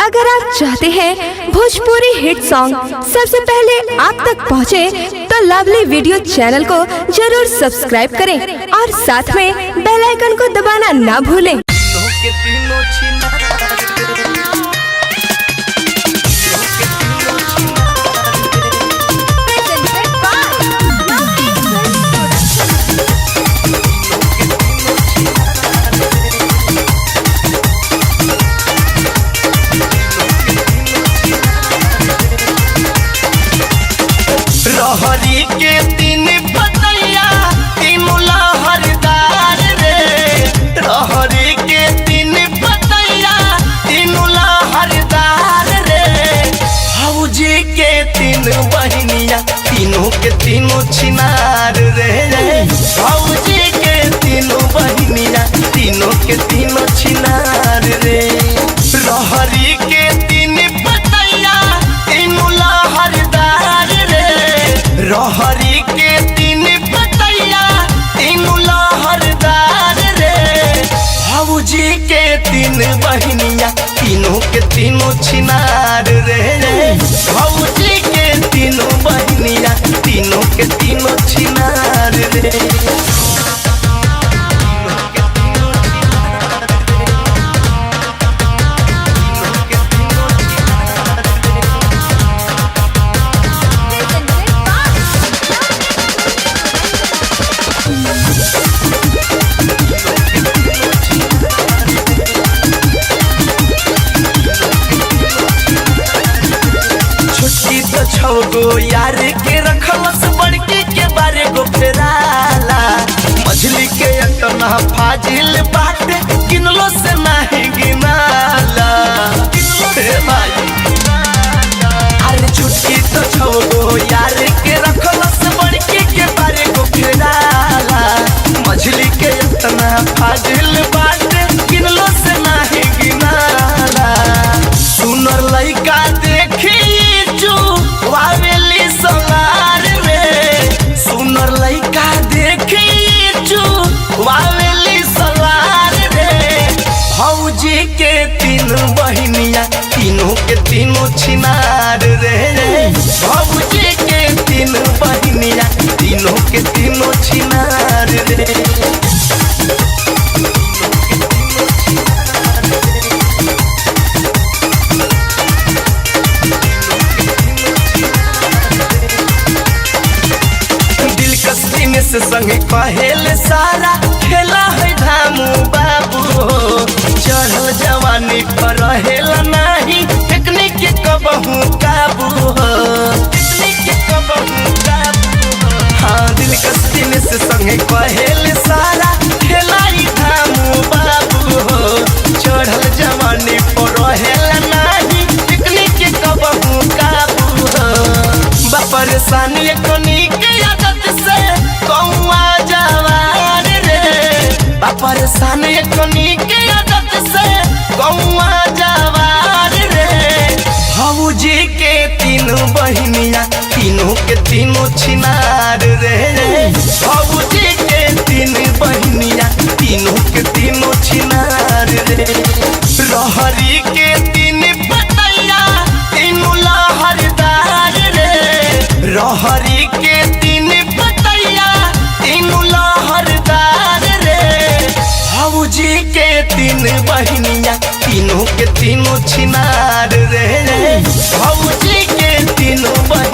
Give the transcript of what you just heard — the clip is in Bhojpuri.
अगर आप चाहते हैं भोजपुरी हिट सॉन्ग सबसे पहले आप तक पहुंचे, तो लवली वीडियो चैनल को जरूर सब्सक्राइब करें और साथ में बेल आइकन को दबाना ना भूलें। रहरी के तीन पतैया तीन लहरदार रे। रहरी के तीन पतैया तीन लहरदार रे। भौजी के तीन बहिनिया तीनों के तीनों छिनार रे। भौजी के तीनों बहिनिया तीनों के तीनों छिनार रे। रहरी के तीन पतैया तीनों लहरदार रे। रहरी के तीन पतैया तीनों लहरदार रे। भौजी के तीन बहिनिया तीनों के तीनों छिनार रे। भौजी के तीनों बहिनिया तीनों के तीनों छिनार रे। छोटकी तो छौ गो यार के रखलस बड़की के बारे गो फेराला। मछली के अतना फाजिल बाटे किनलो से नाही गिनाला। हे भाई अरे छोटकी तो छौ गो यार के रखलस बड़की के बारे गो फेराला। मछली के अतना फाजिल बाटे किनलो से नाही गिनाला। सुनर लइका देखी वावेली सोनार रे। सुनर लइका देखी वावेली सोनार रे। भौजी के तीन बहिनिया तीनों के तीनों छिनार रे। भौजी के तीन बहिनिया तीनों के तीनों छिनार रे। से संग कहेल सारा खेला है धामू बाबू। चढ़ल जवानी पर रहेल नाही टेकनी के कबहू काबू। हाँ दिलकश दिन से संग कहेल सारा खेला है धामू बाबू। चढ़ल जवानी पर रहेल नाही टेकनी के कबहू काबू। परेशानी कोनी के आदत से कौआ जवान रे। परेशानी कोनी के आदत से कौआ जवान रे। भौजी के तीनों बहिनिया तीनों के तीनों छिनार रे। भौजी के तीन बहिनिया तीनों के तीनों छिनार रे। रहरी के तीन पतैया तीनों लहरदार रे। रहरी के तीन पतैया तीनों लहरदार रे। भौजी के तीन बहिनिया तीनों के तीनों छिनार रे। भौजी के तीनों बहिनिया।